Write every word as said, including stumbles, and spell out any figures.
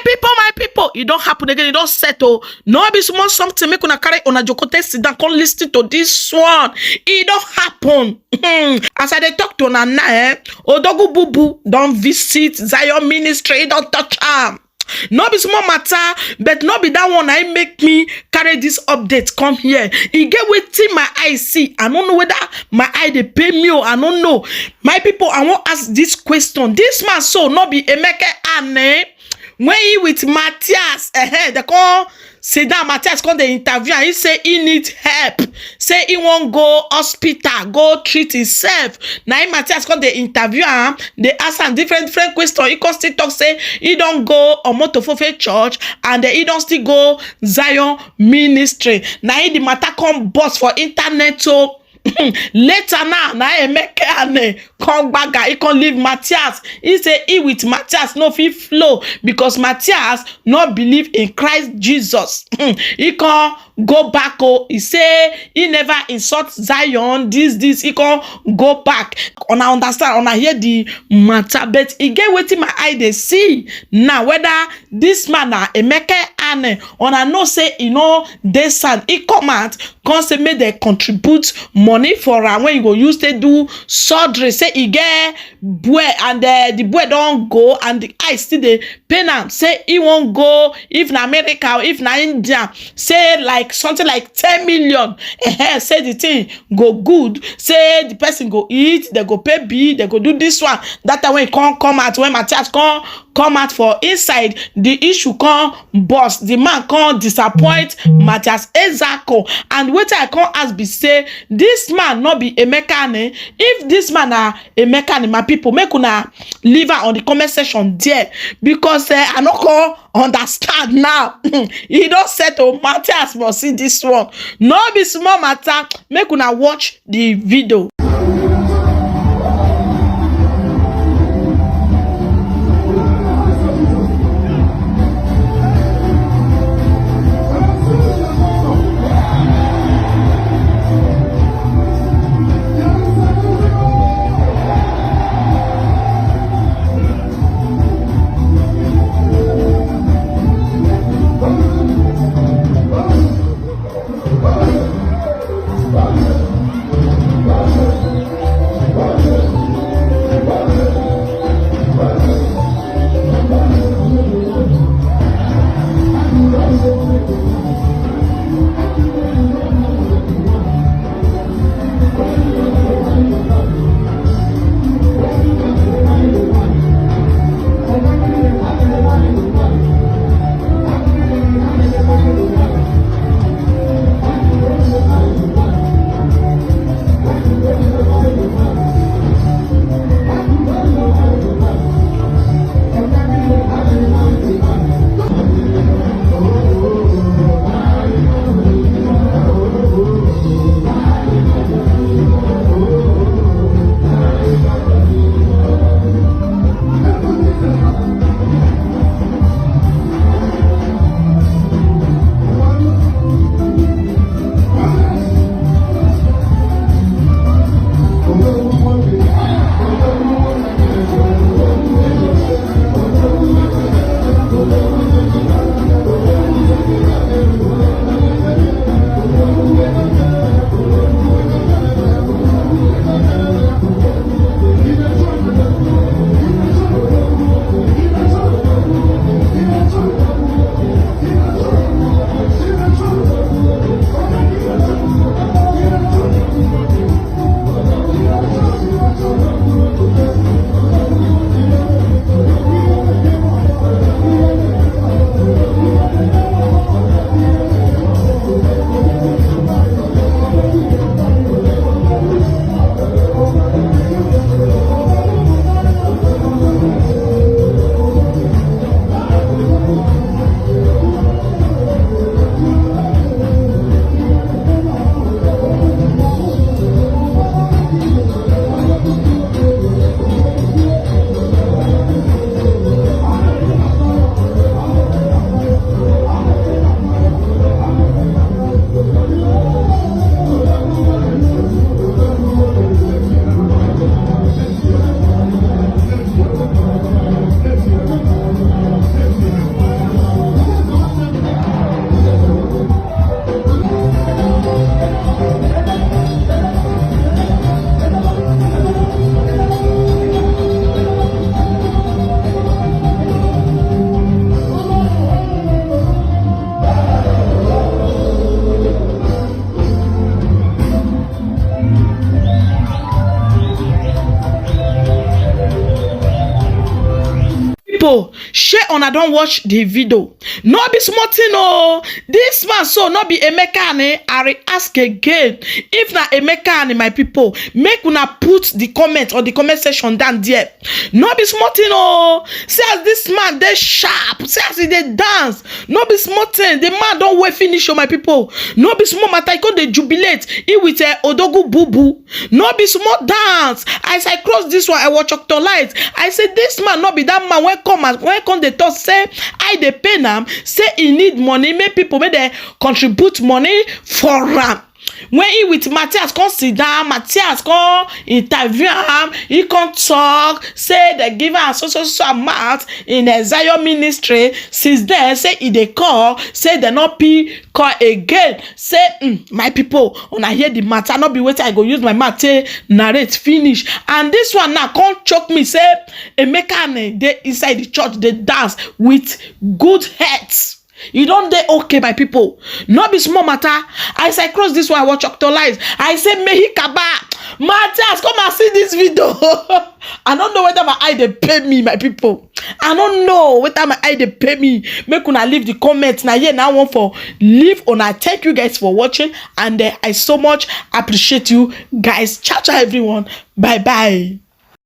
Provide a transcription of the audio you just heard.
People, my people, e don happen again, e don settle. No be small something, make una carry una jokote sit down, come listen to this one. E don happen. Hmm. As I dey talk to una now, eh, Odogu Bubu don visit Zion Ministry, e don touch am. No be small matter, but no be that one I make me carry this update come here. E get wetin my eye see. I no know whether my eye dey pay me o. I no know. My people, I wan ask this question. This man so no be Emeka Ane? When he with Matthias, eh, they come sit down, Matthias come dey interview and he say he need help. Say he wan go hospital, go treat himself. Na him Matthias come dey interview am, dey ask am different different question. He come still talk say he don go Omotofofe church and then he don still go Zion ministry. Na him the matter come burst for internet o. Later now, na Emeka Ane come gbaga, he come leave Matthias. He say he with Matthias no fit flow because Matthias no believe in Christ Jesus. He come go back o. He say he never insult Zion, this, this. He come go back. Una understand, una hear the matter, but e get wetin my eye dey see now, whether this man na Emeka Ane, una know say e no dey sound. He come out, come say make dem contribute money for am when he go use take do surgery. Say e get boy and, eh, the boy don go and the eye still dey pain am. Say he wan go, if na America or if na India, say like something like ten million. Eh, say the thing go good, say the person go eat, they go pay bill, they go do this one. That time when he come come out, when Matthias come come out for inside, the issue come burst. The man come disappoint Matthias Ezako. And wetin I come ask be say, this man no be Emeka Ane? If this man na Emeka Ane, my people, make una leave am on the comment section there, because, eh, I no come understand now. E don settle, Matthias must see this one. No be small matter. Make una watch the video. una don watch the video. No be small thing o. This man so no be Emeka Ani. I re ask again. If na Emeka Ani, my people, make una put the comment on the comment section down there. No be small thing o. See as this man dey sharp. See as he dey dance. No be small thing. The man don wear finish o, my people. No be small matter. He come dey jubilate. He with uh, Odogwu Bubu. No be small dance. As I cross this one, I watch Doctor Light. I say this man no be that man wey come as wey come dey talk say I dey pay am. Say he need money. Make people make dem contribute money for am. When he with Matthias come sit down, Matthias come interview am. He come talk say they give am so so so amount in the Zion ministry. Since then, say he dey call, say they no pay call again. Say, mm, my people, una hear the matter. No be wetin I go use my mouth take narrate finish. And this one now come choke me. Say Emeka Ani dey inside the church, dey dance with good heads. You don dey okay, my people. No be small matter. As I cross this one, I watch Doctor Light. I say, may he kaba. Matthias, come and see this video. I don't know whether my eye dey pay me, my people. I don't know whether my eye dey pay me. Make una leave the comments. Now here now one for leave una. Thank you guys for watching, and uh, I so much appreciate you guys. Ciao ciao everyone. Bye bye.